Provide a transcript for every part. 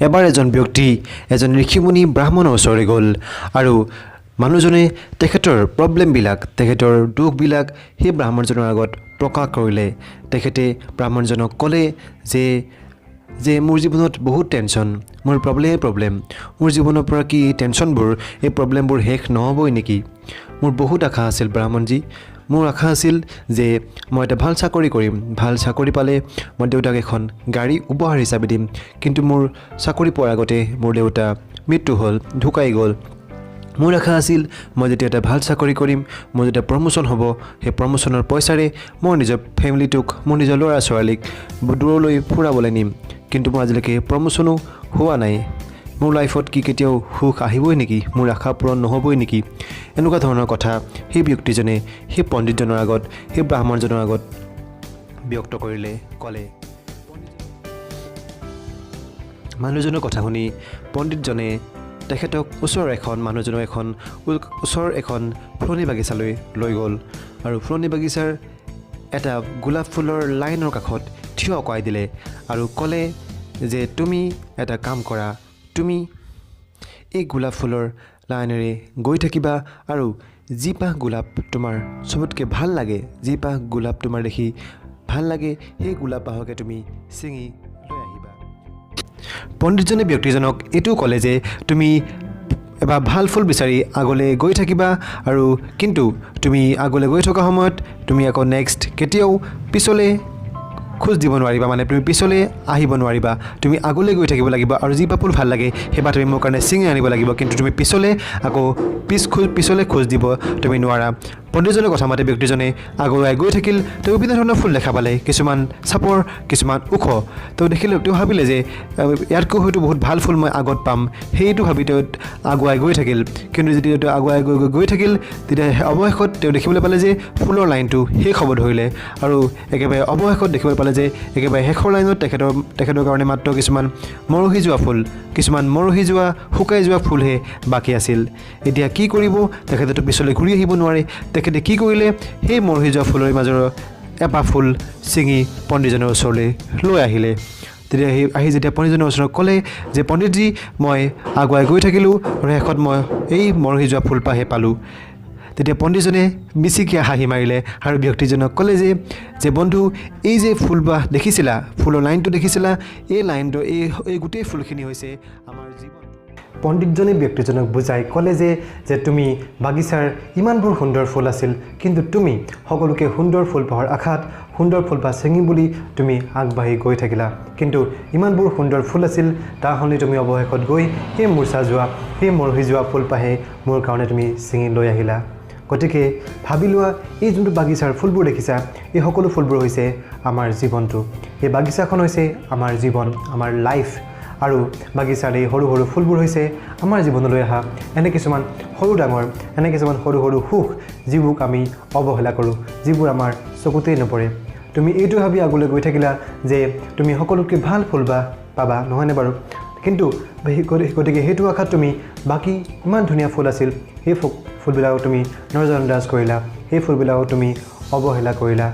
এবাৰ এজন ব্যক্তি এজন ঋষিমুনি ব্ৰাহ্মণৰ ওচৰলৈ গ'ল আৰু মানুহজনে তেখেতৰ প্ৰব্লেমবিলাক, তেখেতৰ দুখবিলাক সেই ব্ৰাহ্মণজনৰ আগত প্ৰকাশ কৰিলে। তেখেতে ব্ৰাহ্মণজনক ক'লে যে মোৰ জীৱনত বহুত টেনশ্যন, মোৰ প্ৰব্লেমেই প্ৰব্লেম, মোৰ জীৱনৰ পৰা কি এই টেনশ্যনবোৰ, এই প্ৰব্লেমবোৰ শেষ নহ'বই নেকি? মোৰ বহুত আশা আছিল ব্ৰাহ্মণজী, মোৰ আশা আছিল যে মই এটা ভাল চাকৰি কৰিম, ভাল চাকৰি পালে মই দেউতাক এখন গাড়ী উপহাৰ হিচাপে দিম। কিন্তু মোৰ চাকৰি পোৱাৰ আগতে মোৰ দেউতা মৃত্যু হ'ল, ঢুকাই গ'ল। মোৰ আশা আছিল মই যেতিয়া এটা ভাল চাকৰি কৰিম, মোৰ যেতিয়া প্ৰমোশ্যন হ'ব, সেই প্ৰমোশ্যনৰ পইচাৰে মই নিজৰ ফেমিলিটোক, মোৰ নিজৰ ল'ৰা ছোৱালীক দূৰলৈ ফুৰাবলৈ নিম। কিন্তু মোৰ আজিলৈকে প্ৰমোশ্যনো হোৱা নাই। মোৰ লাইফত কি কেতিয়াও সুখ আহিবই নেকি? মোৰ আশা পূৰণ নহ'বই নেকি? এনেকুৱা ধৰণৰ কথা সেই ব্যক্তিজনে সেই পণ্ডিতজনৰ আগত, সেই ব্ৰাহ্মণজনৰ আগত ব্যক্ত কৰিলে, ক'লে। মানুহজনৰ কথা শুনি পণ্ডিতজনে তেখেতক ওচৰৰ এখন মানুহজনক এখন ওচৰৰ এখন ফুলনি বাগিচালৈ লৈ গ'ল আৰু ফুলনি বাগিচাৰ এটা গোলাপ ফুলৰ লাইনৰ কাষত থিয় কৰাই দিলে আৰু ক'লে যে তুমি এটা কাম কৰা, তুমি এই গোলাপ ফুলৰ লাইনেৰে গৈ থাকিবা আৰু যিপাহ গোলাপ তোমাৰ চবতকৈ ভাল লাগে, যিপাহ গোলাপ তোমাৰ দেখি ভাল লাগে, সেই গোলাপ পাহকে তুমি ছিঙি লৈ আহিবা। পণ্ডিতজনে ব্যক্তিজনক এইটোও ক'লে যে তুমি এবাৰ ভাল ফুল বিচাৰি আগলৈ গৈ থাকিবা আৰু কিন্তু তুমি আগলৈ গৈ থকা সময়ত তুমি আকৌ নেক্সট কেতিয়াও পিছলৈ খোজ দিব নোৱাৰিবা, মানে তুমি পিছলৈ আহিব নোৱাৰিবা। তুমি আগলৈ গৈ থাকিব লাগিব আৰু যিপাহ ফুল ভাল লাগে সেইপাহ তুমি মোৰ কাৰণে ছিঙি আনিব লাগিব, কিন্তু তুমি পিছলৈ আকৌ পিছলৈ খোজ দিব তুমি নোৱাৰা। পণ্ডিতজনৰ কথা মতে ব্যক্তিজনে আগুৱাই গৈ থাকিল। তেওঁ বিভিন্ন ধৰণৰ ফুল দেখা পালে, কিছুমান চাপৰ, কিছুমান ওখ। তেওঁ দেখিলে, তেওঁ ভাবিলে যে ইয়াতকৈ হয়তো বহুত ভাল ফুল মই আগত পাম। সেইটো ভাবি তেওঁ আগুৱাই গৈ থাকিল। কিন্তু যেতিয়া তেওঁ আগুৱাই গৈ গৈ গৈ থাকিল, তেতিয়া অৱশেষত তেওঁ দেখিবলৈ পালে যে ফুলৰ লাইনটো শেষ হ'ব ধৰিলে আৰু একেবাৰে অৱশেষত দেখিবলৈ পালে যে একেবাৰে শেষৰ লাইনত তেখেতৰ কাৰণে মাত্ৰ কিছুমান মৰহি যোৱা ফুল, কিছুমান মৰহি যোৱা, শুকাই যোৱা ফুলহে বাকী আছিল। এতিয়া কি কৰিব? তেখেতেতো পিছলৈ ঘূৰি আহিব নোৱাৰে। তেখেতে কি কৰিলে? সেই মৰহি যোৱা ফুলৰ মাজৰ এপাহ ফুল ছিঙি পণ্ডিতজনৰ ওচৰলৈ লৈ আহিলে। তেতিয়া সেই আহি যেতিয়া পণ্ডিতজনৰ ওচৰত ক'লে যে পণ্ডিতজী, মই আগুৱাই গৈ থাকিলোঁ আৰু শেষত মই এই মৰহি যোৱা ফুলপাহে পালোঁ। তেতিয়া পণ্ডিতজনে মিচিকিয়া হাঁহি মাৰিলে আৰু ব্যক্তিজনক ক'লে যে বন্ধু, এই যে ফুলপাহ দেখিছিলা, ফুলৰ লাইনটো দেখিছিলা, এই লাইনটো, এই গোটেই ফুলখিনি হৈছে আমাৰ জীৱন। পণ্ডিতজনে ব্যক্তিজনক বুজাই ক'লে যে তুমি বাগিচাৰ ইমানবোৰ সুন্দৰ ফুল আছিল, কিন্তু তুমি সকলোকে সুন্দৰ ফুলপাহৰ আশাত সুন্দৰ ফুলপাহ ছিঙিম বুলি তুমি আগবাঢ়ি গৈ থাকিলা। কিন্তু ইমানবোৰ সুন্দৰ ফুল আছিল, তাৰ সলনি তুমি অৱশেষত গৈ সেই মূৰ্ছা যোৱা, সেই মৰহি যোৱা ফুলপাহে মোৰ কাৰণে তুমি ছিঙি লৈ আহিলা। গতিকে ভাবি লোৱা, এই যোনটো বাগিচাৰ ফুলবোৰ দেখিছা, এই সকলো ফুলবোৰ হৈছে আমাৰ জীৱনটো। এই বাগিচাখন হৈছে আমাৰ জীৱন, আমাৰ লাইফ আৰু বাগিচাৰ এই সৰু সৰু ফুলবোৰ হৈছে আমাৰ জীৱনলৈ অহা এনে কিছুমান সৰু ডাঙৰ, এনে কিছুমান সৰু সৰু সুখ, যিবোৰক আমি অৱহেলা কৰোঁ, যিবোৰ আমাৰ চকুতেই নপৰে। তুমি এইটো ভাবি আগলৈ গৈ থাকিলা যে তুমি সকলোতকৈ ভাল ফুল বা পাবা, নহয়নে বাৰু? কিন্তু গতিকে সেইটো আশাত তুমি বাকী ইমান ধুনীয়া ফুল আছিল, সেই ফুলবিলাকক তুমি নজৰআন্দাজ কৰিলা, সেই ফুলবিলাকক তুমি অৱহেলা কৰিলা।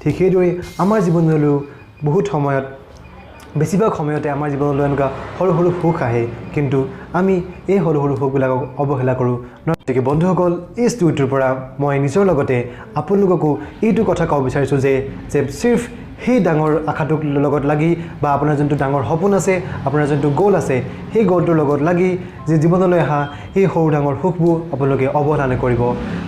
ঠিক সেইদৰে আমাৰ জীৱনলৈও বহুত সময়ত, বেছিভাগ সময়তে আমাৰ জীৱনলৈ এনেকুৱা সৰু সৰু সুখ আহে, কিন্তু আমি এই সৰু সৰু সুখবিলাকক অৱহেলা কৰোঁ। গতিকে বন্ধুসকল, এই ষ্টৰিটোৰ পৰা মই নিজৰ লগতে আপোনালোককো এইটো কথা ক'ব বিচাৰিছোঁ যে চিৰ্ফ সেই ডাঙৰ আশাটোৰ লগত লাগি বা আপোনাৰ যোনটো ডাঙৰ সপোন আছে, আপোনাৰ যোনটো গ'ল আছে, সেই গ'লটোৰ লগত লাগি যে জীৱনলৈ অহা এই সৰু ডাঙৰ সুখবোৰ আপোনালোকে অৱহেলা নকৰিব।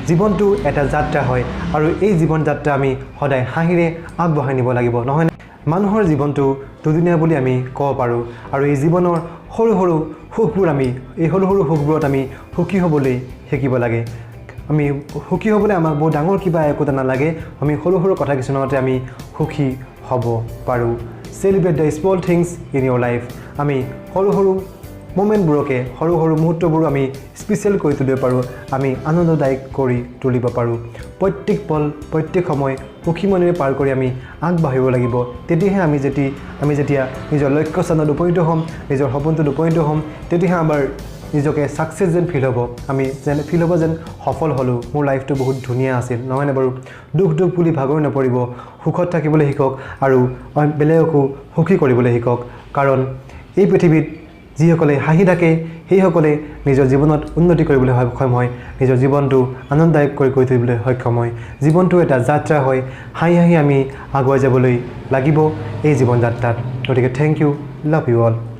জীৱনটো এটা যাত্ৰা হয় আৰু এই জীৱন যাত্ৰা আমি সদায় হাঁহিৰে আগবঢ়াই নিব লাগিব, নহয়নে? মানুহৰ জীৱনটো দুদিনীয়া বুলি আমি ক'ব পাৰোঁ আৰু এই জীৱনৰ সৰু সৰু সুখবোৰ আমি, এই সৰু সৰু সুখবোৰত আমি সুখী হ'বলৈ শিকিব লাগে। আমি সুখী হ'বলৈ আমাক বহুত ডাঙৰ কিবা একোটা নালাগে, আমি সৰু সৰু কথা কিছুমানতে আমি সুখী হ'ব পাৰোঁ। Celebrate the small things in your life. আমি সৰু সৰু মুমেণ্টবোৰকে, সৰু সৰু মুহূৰ্তবোৰো আমি স্পেচিয়েল কৰি তুলিব পাৰোঁ, আমি আনন্দদায়ক কৰি তুলিব পাৰোঁ। প্ৰত্যেক পল, প্ৰত্যেক সময় সুখী মনেৰে পাৰ কৰি আমি আগবাঢ়িব লাগিব। তেতিয়াহে আমি যেতিয়া নিজৰ লক্ষ্যস্থানত উপনীত হ'ম, নিজৰ সপোনটোত উপনীত হ'ম, তেতিয়াহে আমাৰ নিজকে ছাকচেছ যেন ফিল হ'ব, আমি যেন ফিল হ'ব যেন সফল হ'লোঁ, মোৰ লাইফটো বহুত ধুনীয়া আছিল, নহয়নে বাৰু? দুখ দুখ বুলি ভাগৰি নপৰিব, সুখত থাকিবলৈ শিকক আৰু বেলেগকো সুখী কৰিবলৈ শিকক। কাৰণ এই পৃথিৱীত যিসকলে হাঁহি থাকে, সেইসকলে নিজৰ জীৱনত উন্নতি কৰিবলৈ সক্ষম হয়, নিজৰ জীৱনটো আনন্দদায়ক কৰি গঢ়ি তুলিবলৈ সক্ষম হয়। জীৱনটো এটা যাত্ৰা হয়, হাঁহি হাঁহি আমি আগুৱাই যাবলৈ লাগিব এই জীৱন যাত্ৰাত। গতিকে thank you, love you all.